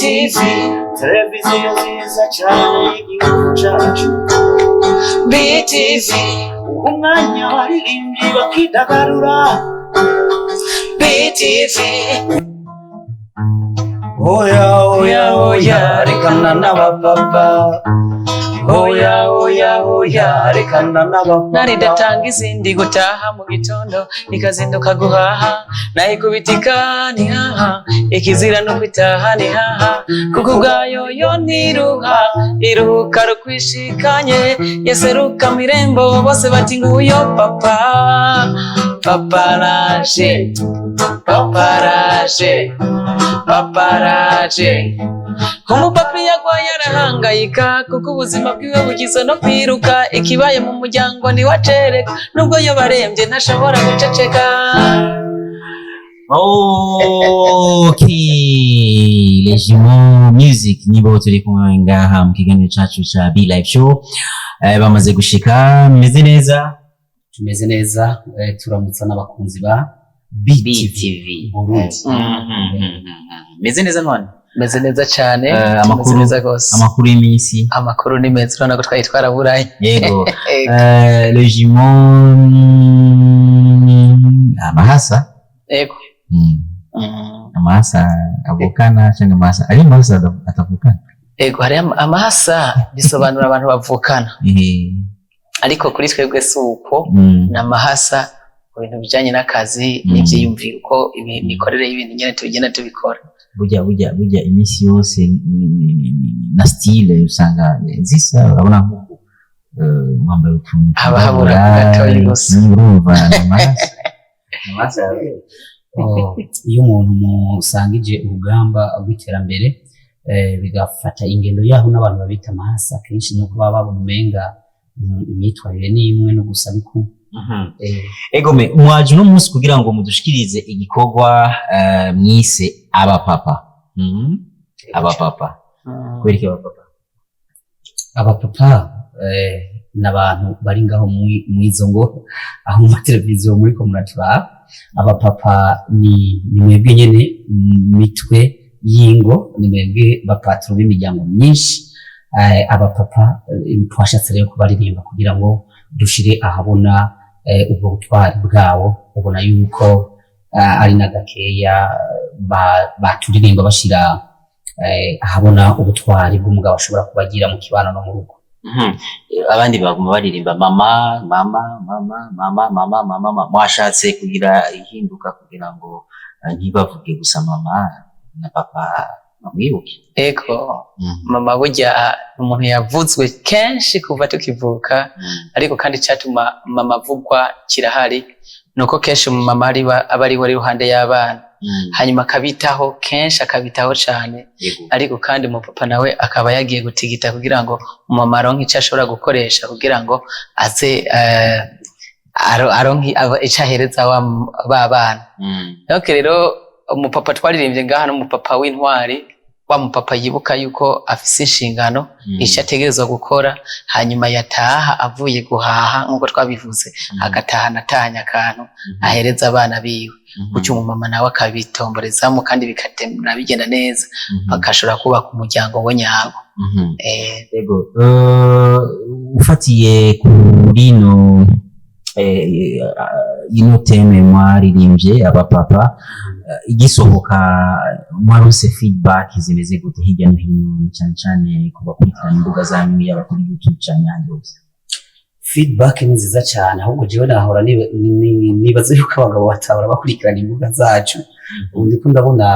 BTV, Televiziyo nziza cyane y'igihugu cyacu. BTV, Umwanya waririmbyi bakidagadura. BTV. Oya, oya, oya, rekana n'abapapa. Oya, oya, oya, rekana n'abapapa. Nari ndatanga izindi gutaha mu gitondo, ikazinduka guhaha, nayikubitika ntihaha, ikizira no kwitaha ntihaha, kuko ubwayo yo ntiruha, iruhuka rukwishikanye, yaseruka mu irembo, bose bati: "Nguyo papa, papa raje, papa raje, papa raje." Umupapa iyo agwaye arahangayika, kuko ubuzima bwiwe bugizwe no kwiruka. Ikibaye mu muryango ntiwacereka, nubwo yo barembye ntashobora guceceka. Okay, Les Jumeaux Music nibo turi kumwe ngaha mu kiganiro cacu ca Be Live Show. Bamaze gushika, meze neza. Tumeze neza, turamutsa n'abakunzi ba BTV BTV Burundi. Meze neza none. Meze neza cyane. Amakuru- Tumeze neza rwose. Amakuru y'iminsi? Amakuru ni meza, urabona ko twari twaraburanye. Yego. Les Jumeaux, amahasa. Yego. Amahasa avukana cyangwa amahasa ari amahasa atavukana? Yego, hari amahasa bisobanura abantu bavukana, ariko kuri twebwe si uko. Ni amahasa mu bintu bijyanye n'akazi n'ibyiyumviro, uko imikorere y'ibintu nyine tugenda tubikora. Burya iminsi yose na style usanga zisa. Urabona nk'uku mwambaye utuntu Haba habura twirabura, gatoyi gusa. Urumva ni amahasa. Amahasa. Oh, iyo umuntu musangije urugamba rw'iterambere, bigafata ingendo yaho n'abantu babita amahasa, akenshi nuko baba babona umenga imyitwarire ni imwe no gusa biku. Egome mwaje uno munsi kugira ngo mudushikirize igikorwa mwise Abapapa. Abapapa. Kubera iki Abapapa? Abapapa n'abantu bari ngaho mwizo ngo aho mu mateleviziyo muriko muraturaba. Abapapa ni mwebwe nyene mitwe y'ingo, ni mwebwe bapatro b'imiryango myinshi. Abapapa twashatse rero kubaririmba kugira ngo dushire ahabona ubwo butwari bwabo. Ubona yuko ari na gakeya baturirimba bashira ahabona ubutwari bw'umugabo ashobora kubagira mu kibano no mu rugo. Abandi baguma baririmba mama, mama, mama, mama, mama, mama, mama. Mwashatse kugira ihinduka kugira ngo ntibavuge gusa mama, na papa bamwibuke. Ego, mama burya umuntu yavuzwe kenshi kuva tukivuka, ariko kandi icyatuma mama avugwa kirahari, ni uko kenshi umumama aba ariwe ari iruhande y'abana, hanyuma akabitaho kenshi, akabitaho cyane. Ariko kandi umupapa nawe akaba yagiye gutigita kugira ngo umumama aronke icyo ashobora gukoresha kugira ngo aze aronke icyo ahereza ba bana. Donc rero umupapa twaririmbye ngaha n'umupapa w'intwari, wa mupapa yibuka yuko afise inshingano, icyo ategerezwa gukora, hanyuma yataha avuye guhaha nk'uko twabivuze, agatahana atahanye akantu ahereza abana biwe, gutyo umumama nawe akabitomborezamo kandi bikatemera bigenda neza, bagashobora kubaka umuryango we nyawo. Ego, ufatiye kuri ino thème mwaririmbye Abapapa, igisohoka mwarose feedback zimeze gute hirya no hino, cyane cyane ku bakurikirana imbuga zanyu, yaba kuri YouTube cyane ahandi hose? Feedback ni nziza cyane. Ahubwo jewe nahora nibaza yuko abagabo batahora bakurikirana imbuga zacu. Ubu ndiko ndabona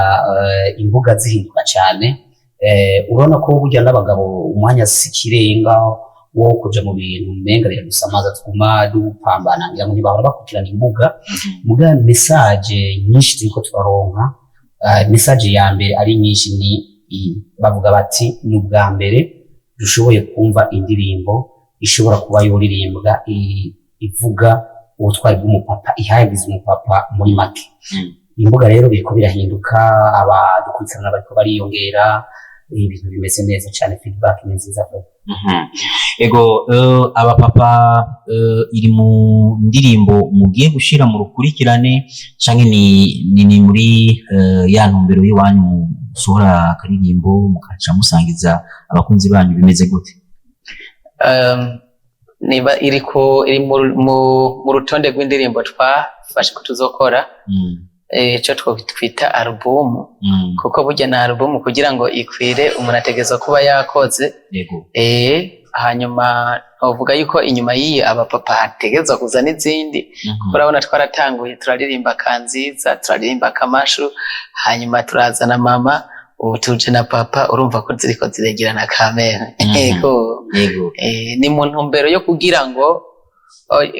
imbuga zihinduka cyane. Urabona ko burya n'abagabo umwanya si ikirenga wo kuja mu bintu umenga biradusamaza, tuguma dupambana. Ngira ngo ntibahora bakurikirana imbuga. Muga message nyinshi turiko turaronka, message ya mbere ari nyinshi ni bavuga bati: "Ni ubwa mbere dushoboye kumva indirimbo ishobora kuba yoririmbwa ivuga ubutwari bw'umupapa, ihayagiza umupapa muri make." Imbuga rero biriko birahinduka, abadukurikirana bariko bariyongera, ibintu bimeze neza cyane, feedback ni nziza vuba. Ego, Abapapa iri mu ndirimbo mugiye gushira mu rukurikirane, canke ni muri ya ntumbero y'iwanyu? Musohora akaririmbo mukaca musangiza abakunzi banyu, bimeze gute? Niba iriko iri mu rutonde rw'indirimbo twafashe ko tuzokora, ico twita alubumu, kuko burya na alubumu kugira ngo ikwire umuntu ategerezwa kuba yakoze. Hanyuma novuga yuko inyuma y'iyi abapapa hategerezwa kuza n'izindi. Urabona twaratanguye turaririmba Kanziza, turaririmba Kamashu, hanyuma turazana mama, ubu tuje na papa. Urumva ko ziriko ziregerana kamere. Yego. Ni mu ntumbero yo kugira ngo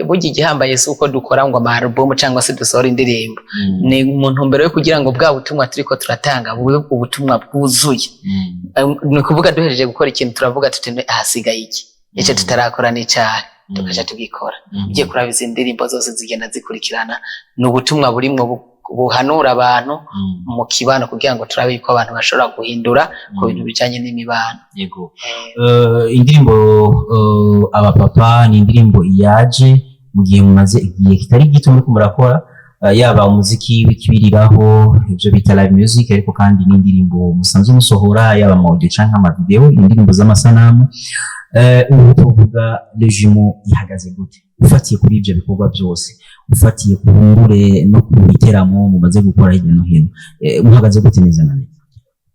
burya igihambaye si uko dukora ngo ama album cyangwa se dusohora indirimbo, ni mu ntumbero yo kugira ngo bwa butumwa turiko turatanga bube ubutumwa bwuzuye. Ni ukuvuga duhejeje gukora ikintu turavuga tuti: "Hasigaye iki? Icyo tutarakora ni icyaha?" Tukaja tugikora. Ugiye kuraba izi ndirimbo zose zigenda zikurikirana, ni ubutumwa burimwo buhanura abantu mu kibano, kugira ngo turabe yuko abantu bashobora guhindura ku bintu bijanye n'imibano. Indirimbo abapapa ni indirimbo yaje mu gihe mumaze igihe kitari gito muriko murakora, yaba umuziki w'ikibiriraho, ibyo bita live music, ariko kandi n'indirimbo musanzwe musohora, yaba ama audio canke ama video, indirimbo z'amasanamu. Ubu tuvuga Regimo ihagaze gute ufatiye kuri ibyo bikorwa byose, ufatiye ku ngure no ku biteramo mumaze gukora hirya no hino? Muhagaze gute neza na neza?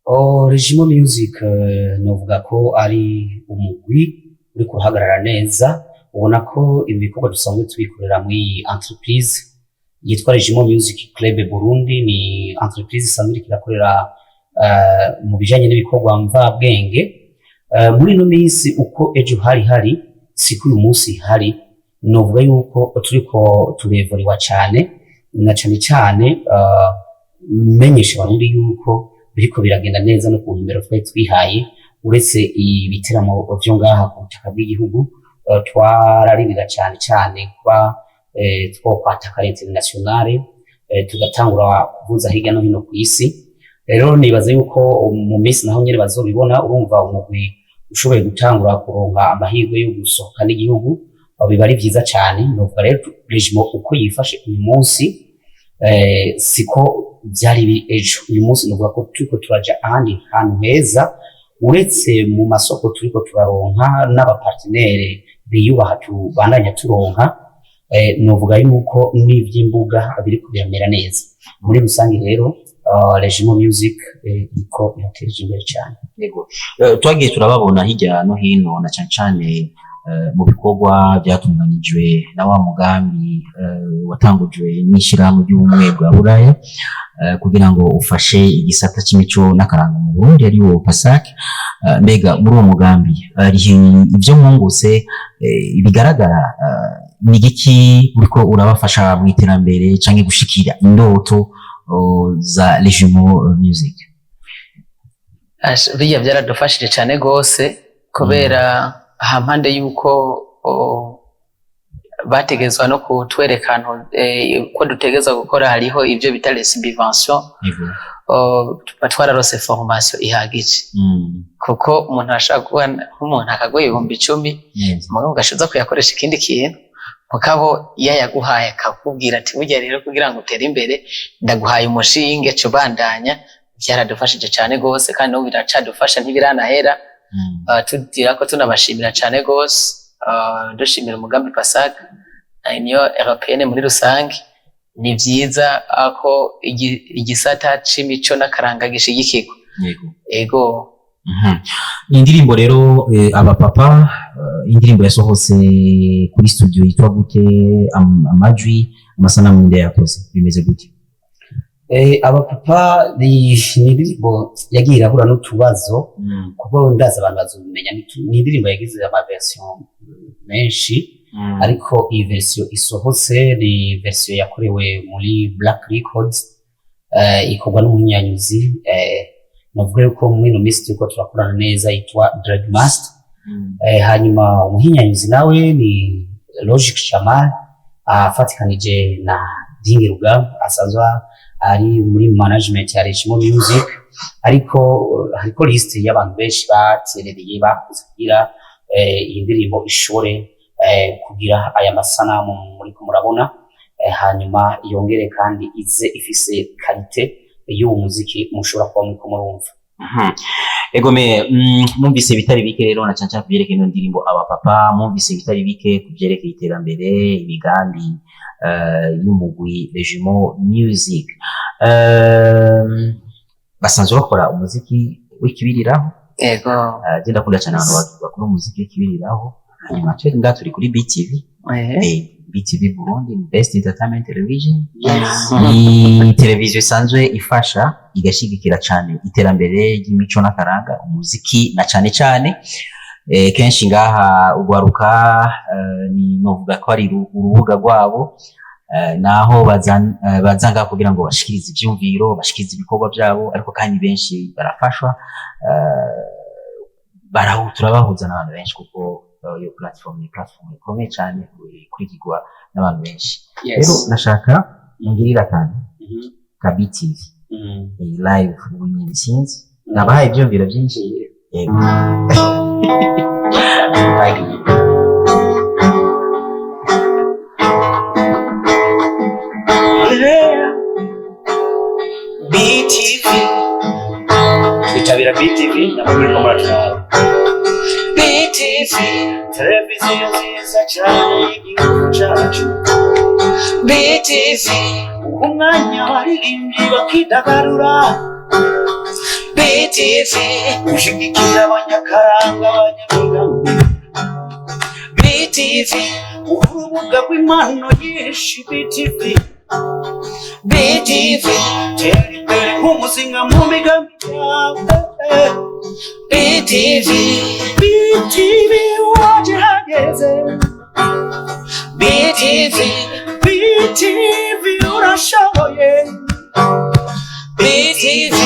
Oh, Regimo Music, novuga ko ari umugwi uri kuhagarara neza. Ubona ko ibi bikorwa dusanzwe tubikorera muri entreprise yitwa Regimo Music Club Burundi. Ni entreprise isanzwe iriko irakorera mu bijanye n'ibikorwa mvabwenge. Muri ino minsi, uko ejo hari hari siko uyu munsi hari. Novuga yuko turiko turevuriwa cane, na cane cane menyesha Abarundi yuko biriko biragenda neza no ku ntumbero twari twihaye. Uretse ibiteramo vyo ngaha ku butaka bw'igihugu, twararindira cane cane kuba twokwataka internationale, tugatangura kuvuza hirya no hino ku isi. Rero nibaza yuko mu minsi naho nyene bazobibona. Urumva, umugwi ushoboye gutangura kuronka amahirwe yo gusohoka n'igihugu, biba ari vyiza cane. Novuga rero Regimo uko yifashe uyu munsi, siko vyari biri ejo. Uyu munsi novuga ko turiko turaja ahandi hantu heza. Uretse mu masoko turiko turaronka n'abapartenere biyubaha tubandanya turonka, novuga yuko n'ivy'imbuga biriko biramera neza muri rusange. Rero Regimo Music iko irateje imbere cyane. Yego. Twagiye turababona hirya no hino, na cane cane mu bikorwa byatunganijwe na wa mugambi watangujwe n'ishirahamwe ry'ubumwe bwa Buraya, kugira ngo ufashe igisata c'imico n'akaranga mu Burundi, ari wo PASAC. Mbega muri uwo mugambi hari ivyo mwungutse bigaragara? Ni igiki uriko urabafasha mu iterambere canke gushikira indoto za Regimo Music? Biriya byaradufashije cyane rwose, kubera hampande y'uko bategezwa no kutwereka ahantu ko dutegezwa gukora, hariho ibyo bita les subventions. Tuba twararose formation ihagije, kuko umuntu ashobora guha nk'umuntu akaguha 10,000, mugabo ugashoza kuyakoresha ikindi kintu. Mugabo iyo yaguhaye akakubwira ati: "Burya rero kugira ngo utere imbere ndaguhaye umushinge, ca ubandanya." Byaradufashije cyane rwose, kandi n'ubu biracadufasha, ntibiranahera. Tugira ko tunabashimira cyane rwose, dushimira umugambi PASAC na Union Européenne muri rusange. Ni vyiza ko igisata c'imico n'akaranga gishigikirwa. Ego. Ni indirimbo rero abapapa, indirimbo yasohotse kuri studio yitwa gute? Amajwi, amasanamu nde yakoze? Bimeze gute? Abapapa ni indirimbo yagiye irahura n'utubazo, kuko ndazi abantu bazobimenya. Ni indirimbo yagize ama version menshi, ariko iyi version isohotse ni version yakorewe muri Black Records, ikorwa n'umunyanyuzi, navuga yuko muri ino minsi turiko turakorana neza, yitwa Dreadmaster. Hanyuma umuhinyanyuzi nawe ni Logic Jamal, afatikanije na Dingi Rugamba asanzwe ari muri management ya Regimo Music. Ariko hariko liste y'abantu benshi baterereye, bakoze kugira iyi ndirimbo ishobore kugira aya masanamu muriko murabona, hanyuma yongere kandi ize ifise qualité. y'uwo muziki mushobora kuba muriko murumva. Egome, mwumvise ibitari bike rero, na cyane cyane ku byerekeye ino ndirimbo Abapapa. Mwumvise ibitari bike ku byerekeye iterambere, imigambi y'umugwi Regimo Music. Basanzwe bakora umuziki w'ikibiriraho. Yego. Je ndakunda cyane abantu bakora umuziki w'ikibiriraho. Hanyuma twe ngaha turi kuri BTV. BTV Burundi, Best Entertainment Television, ni televiziyo isanzwe ifasha, igashyigikira cyane iterambere ry'imico n'akaranga, umuziki na cyane cyane. Kenshi ngaha ugwaruka, ni novuga ko ari urubuga rwabo, naho baza ngaha kugira ngo bashikirize ivyumviro, bashikirize ibikorwa byabo. Ariko kandi benshi barafashwa, turabahuza n'abantu benshi, kuko iyo platform ni platform ikomeye cyane, ikurikirwa n'abantu benshi. Rero nashaka mungirire akantu ka BTV iyi live ubu nyine. Sinzi, nabahaye ibyumviro byinshi. Yego. Bagiye. Yeah. BTV. Twitabira BTV namwe muriko muraturaba. BTV. Televiziyo nziza cyane y'igihugu cyacu. BTV. Umwanya waririmbyi bakidagadura. BTV. Gushyigikira abanyakaranga, abanyamigambi. BTV. Urubuga rw'impano nyinshi, BTV. BTV. Tera imbere nk'umuzinga mu migambi yawe. BTV. BTV, waje hageze. BTV. BTV, urashoboye. BTV.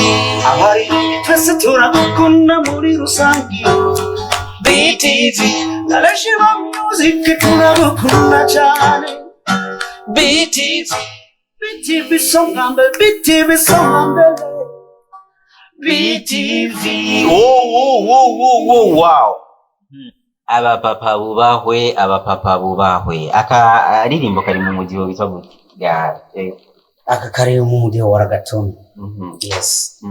Abaririmbyi twese turagukunda muri rusange. BTV. Na Reshiba Music turagukunda cyane. BTV. BTV songa mbere, BTV songa mbere, BTV. Oh, wow! Abapapa bubahwe, abapapa bubahwe. Aka aririmbo kari mu mudiho witwa gute? Ya, Aka kari mu mudiho wa reggaeton. Yes.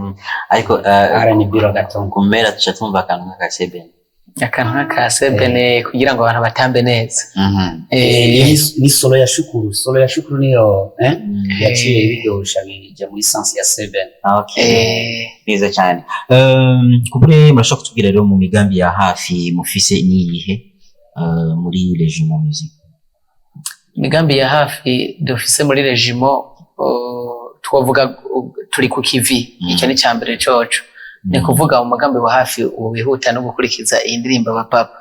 Ariko R&B, reggaeton. Kumera tuca tumva akantu nk'akasebeni. Akantu nk'aka sebene kugira ngo abantu batambe neza. Ni solo ya Shukuru, solo ya Shukuru niyo yaciye biryosha, bija muri sens ya seven. Okay. Neza cyane. Kubure murashobora kutubwira rero mu migambi ya hafi mufise niyihe muri Regimo Music? Imigambi ya hafi dufise muri Regimo, twavuga turi ku kivi. Icyo ni mbere coco, ni kuvuga umugambi wa hafi ubu wihuta no gukurikiza iyi ndirimbo Abapapa.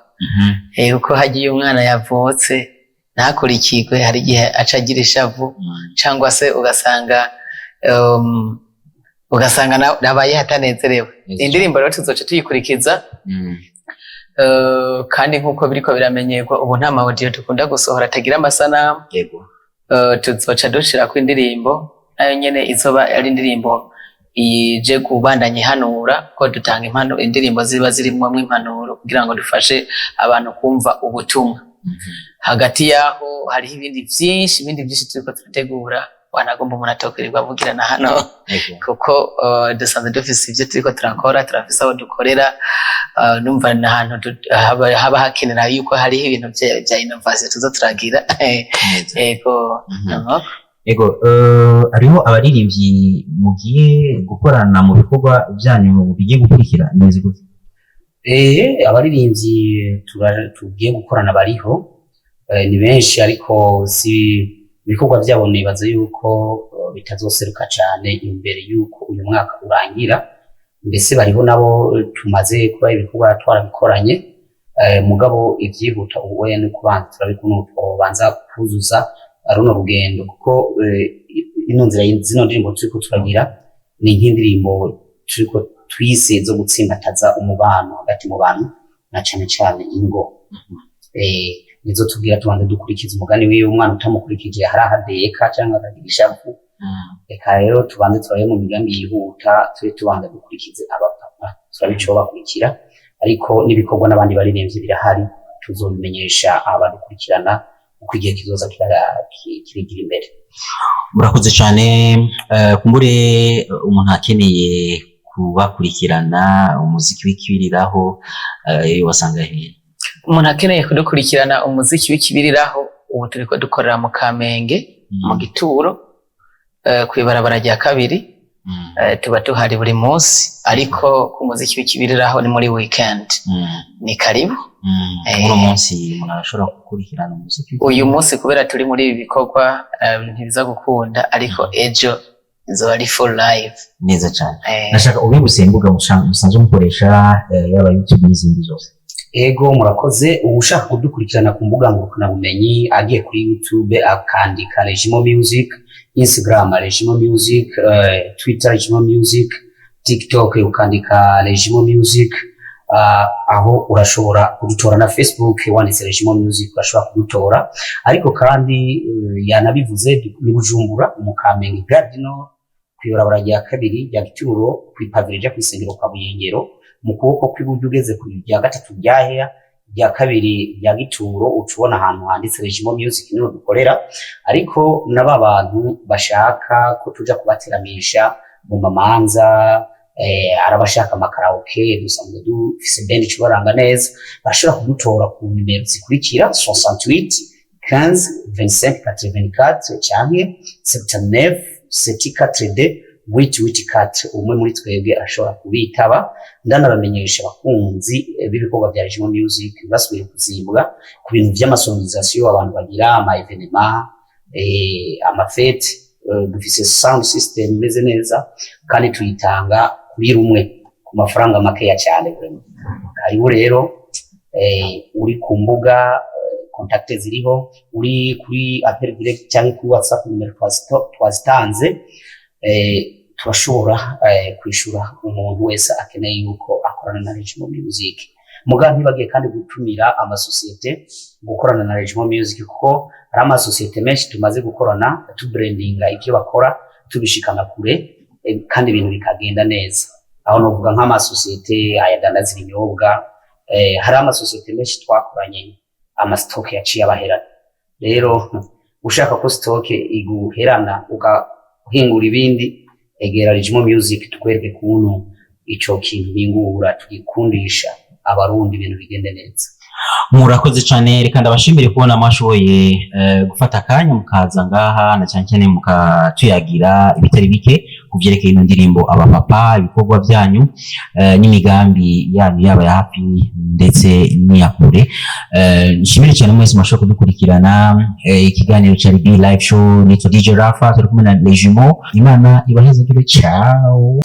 Kuko hagiye umwana yavutse ntakurikirwe, hari igihe aca agira ishavu, cyangwa se ugasanga nabaye hatanezerewe. Indirimbo rero tuzoca tuyikurikiza. Kandi nk'uko biriko biramenyerwa ubu, nta ma audio dukunda gusohora atagira amasanamu. Tuzoca dushirako indirimbo, nayo nyene izoba ari indirimbo ije kubandanya ihanura, ko dutanga impano, indirimbo ziba zirimwo impanuro kugira ngo dufashe abantu kumva ubutumwa. Hagati yaho hariho ibindi vyinshi, ibindi vyinshi turiko turategura, wanagomba umuntu atokwirirwa avugira na hano, kuko dusanzwe dufise ivyo turiko turakora, turafise aho dukorera. Numva ni ahantu haba hakenera yuko hariho ibintu vya innovation tuza turagira. Neza. Ego. Ego, hariho abaririmbyi mugiye gukorana mu bikorwa byanyu bigiye gukurikira, bimeze gute? Abaririmbyi tugiye gukorana bariho, ni benshi, ariko si ibikorwa byabo, nibaza yuko bitazoseruka cyane imbere yuko uyu mwaka urangira. Mbese bariho nabo tumaze kuba ibikorwa twarabikoranye, mugabo ibyihuta ubu ni kubanza turabikunda, twobanza kuzuza runo rugendo, kuko ino nzira, zino ndirimbo turiko turagira ni nk'indirimbo turiko twise zo gutsimbataza umubano hagati mu bantu, na cane cane ingo. Nizo tubwira tubanze dukurikiza umugani w'iyo umwana utamukurikije hari ahadeka cyangwa akagira ishavu. Reka rero tubanze turabe mu migambi yihuta, tube tubanza dukurikize Abapapa, turabe ico bakurikira. Ariko n'ibikorwa n'abandi baririmbyi birahari, tuzobimenyesha abadukurikirana. Uko igihe kizoza kirigira imbere. Murakoze cyane. Kumbure umuntu akeneye kubakurikirana umuziki w'ikibiriraho, wasanga hehe? Umuntu akeneye kudukurikirana umuziki w'ikibiriraho, ubu turiko dukorera mu Kamenge, mu Gituro, kw'ibarabara rya kabiri. Tuba tuhari buri munsi, ariko ku muziki w'ikibiriraho ni muri weekend. Ni karibu. Uno munsi umuntu arashobora gukurikirana umuziki? Uyu munsi kubera turi muri ibi bikorwa, ntibiza gukunda, ariko ejo izoba ari full live. Neza cyane. Ndashaka ubibutse imbuga musanzwe mukoresha, yaba YouTube n'izindi zose. Ego, murakoze. Ushaka kudukurikirana ku mbuga ngurukanabumenyi, agiye kuri YouTube akandika Regimo Music, Instagram Regimo Music, Twitter Regimo Music, TikTok ukandika Regimo Music, aho urashobora kudutora, na Facebook wanditse Regimo Music urashobora kudutora. Ariko kandi yanabivuze, ni Bujumbura mu Kamenge, Gare du Nord, kw'ibarabara rya kabiri rya Gituro, kw'ipavire rija kw'isengero kwa Buyengero, mu kuboko kw'iburyo ugeze ku rya gatatu rya heya rya kabiri rya Gituro, uca ubona ahantu handitse Regimo Music, niho dukorera. Ariko n'aba bantu bashaka ko tuja kubateramisha mu mamanza, arabashaka ama karaoke, dusanzwe dufise band icuranga neza, bashobora kudutora ku nimero zikurikira: 68 15 25 84 canke 79 742 884. Umwe muri twebwe ashobora kubitaba. Ndanabamenyesha abakunzi b'ibikorwa bya Regimo Music basubiye kuzimbwa ku bintu vy'ama sonorisation, abantu bagira ama événement, ama fêtes, dufise sound system imeze neza kandi tuyitanga kuri rumwe ku mafaranga makeya cyane vraiment. Karibu rero. Uri ku mbuga, contact ziriho, uri kuri appel direct cyangwa kuri WhatsApp, nimero twazitanze. Turashobora kwishura umuntu wese akeneye yuko akorana na Regimo Music. Muga ntibagiye kandi gutumira amasosiyete gukorana na Regimo Music, kuko hari amasosiyete menshi tumaze gukorana, tubrandinga ibyo bakora, tubishikana kure, kandi ibintu bikagenda neza. Aho novuga nk'amasosiyete ayadandaza ibinyobwa, hari amasosiyete menshi twakoranye, ama stock yaciye abaherana. Rero ushaka ko stock iguherana ugahingura ibindi, egera Regimo Music tukwereke kuntu ico kintu bingura tugikundisha Abarundi, ibintu bigende neza. Murakoze cyane. Reka ndabashimire kubona mwashoboye gufata akanya mukaza ngaha, na cyane cyane mukatuyagira ibitari bike ku byerekeye ino ndirimbo Abapapa, ibikorwa byanyu, n'imigambi yanyu, yaba ya hafi ndetse n'iya kure. Nshimire cyane mwese mwashoboye kudukurikirana. Ikiganiro cya B Live Show, nitwa DJ Rafa, turi kumwe na Legimo. Imana ibahezagire. Ciao.